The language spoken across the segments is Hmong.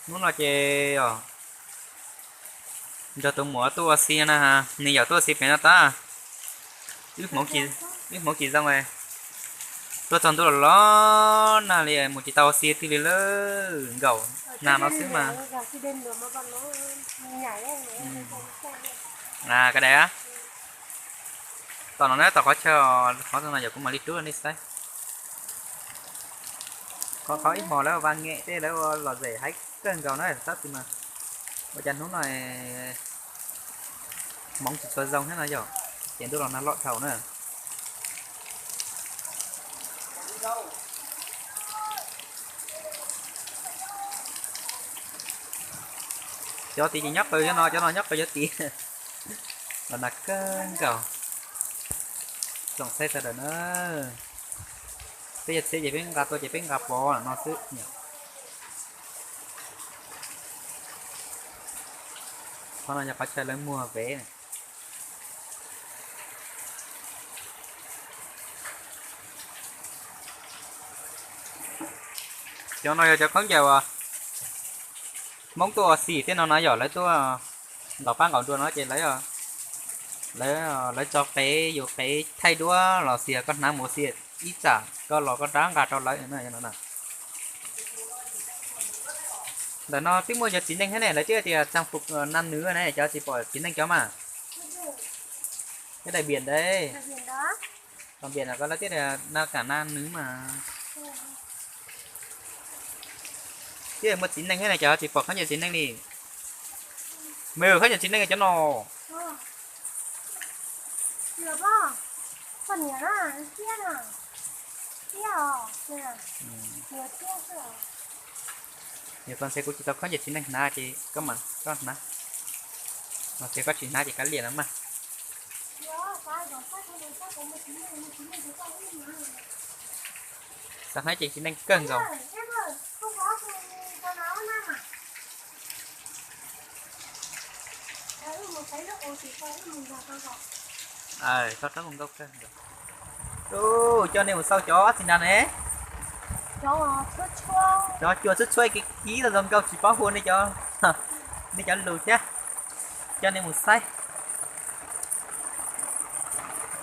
Hnub no ces nrog tus muam tuaj ua si na, nws yawm tuaj ua si pem no tab. Wb hmoov tsis zoo, tuaj txog ntuj los los nag li mus tsis tau ua si twg li lawm, nkaum nag no xwb mas. Ka dai, tom no na, tom qhov chaw, qhov no yog kuv mam li rub nej saib. Qhov qhov ib hmos lawv ua va ngem tej, lawv ua lom zem haib kawg nkaus na, tab sis mas ua cas hnub no hmoov tsis tshua zoo thiab no yog, ces ntuj los nag loj dhau na. Cov tid ces nyob qw cov no, cov no nyob qw cov tid. Los nag kawg nkaus. Tsoom saib sawv daws na, peb yog txhiab ces peb nqa tuaj ces peb nqa pov no xwb. Qhov no yog qhov chaw lawv muag vev. Cov no yog cov khaub ncaws uas Hmoob tuaj ua si tej no na yog lawv tuaj ntaus pab ntaus nruas no ces lawv tso qev, yus qev thaij duab los sis koj hnav mus ua si ib tsam koj los koj rov nqa rau lawv. Ntawm no twb muaj cov txiv neej thiab ne, lawv twb tias trang phục nam nữ ne, cov tsis pom txiv neej cov mas. Cái đại diện đấy. Còn biển là có lawv twb tias nam cả nam nữ mà. Twb muaj txiv neej thiab ne, cov tsis pom khaub ncaws txiv neej li. Mas khaub ncaws txiv neej cov no. Yog koj ntshe kuv tsis tau khaub ncaws txiv neej hnav ces koj mam koj hnav. Ces koj tsis hnav ces kav liam no mas. Xav hnav ces txiv neej kawg nkaus. Txhob rov mus nkauj kawg nkaus. Coj nej mus xauj cov txiv nra ne. Cov cua tshuab tshuab kiv kiv zoo zoo nkauj tsis paub hu nej cov, nej cov lus thiab. Coj nej mus saib.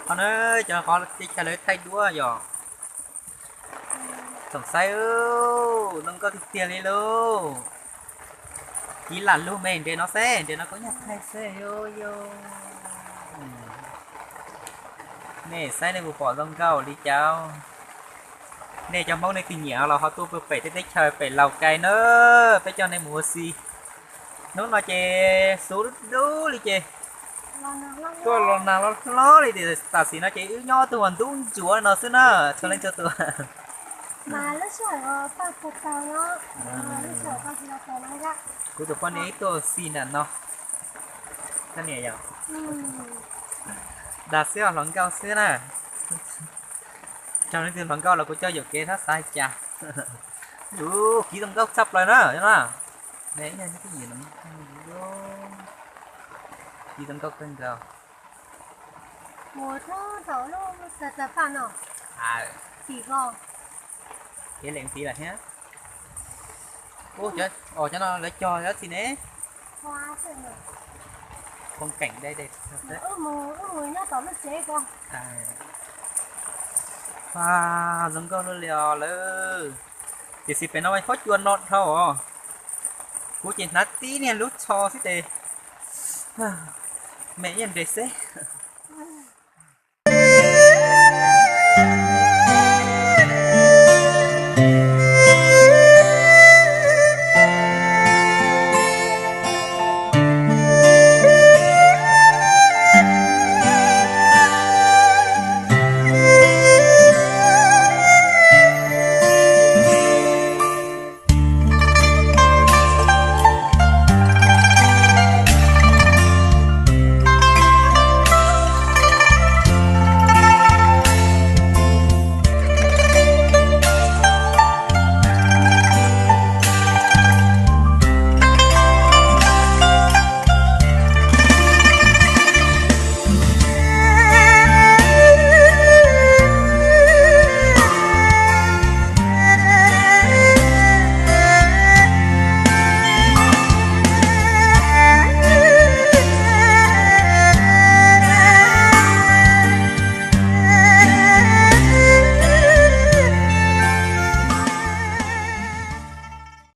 Qhov no cov qhov teb chaws lawv thaij duab yog. Tsoom saib, zoo nkauj tiag tiag li lauj. Kiv lam lug me nres no xwb, nres no kuj nyuag thaij xwb. Nej saib nej puas pom zoo nkauj li cas? Nej cov Hmoob nej tig nyiam los ho tuaj pem tej teb chaws pem Laus Kais na, peb coj nej mus ua si. Hnub no ces xub dub li ces tuaj los nag hlob hlob li tias tam sim no ces wb nyob tuaj ua ntub ntsuav no xwb na, txhua leej txhua tus. Kuv tus poj niam ib tuaj ua si nram no. Dag xwb os, hluas nkauj xwb na. Tsaug leej twg hluas nkauj los kuv coj yuam kev thiab xav cas. Kiv zoo nkauj tshaj plaws na. Kiv zoo nkauj kawg nkaus. Kev lees tiv lawm thiab. Cov no lawv cog dab tsi ne? Phong cảnh đây đẹp thật đấy. Zoo nkauj luaj li os lawm. Tiam sis pem no huab cua no dhau os. Kuv ces hnav tib niag lub tsho xwb ces me yeej nres xwb.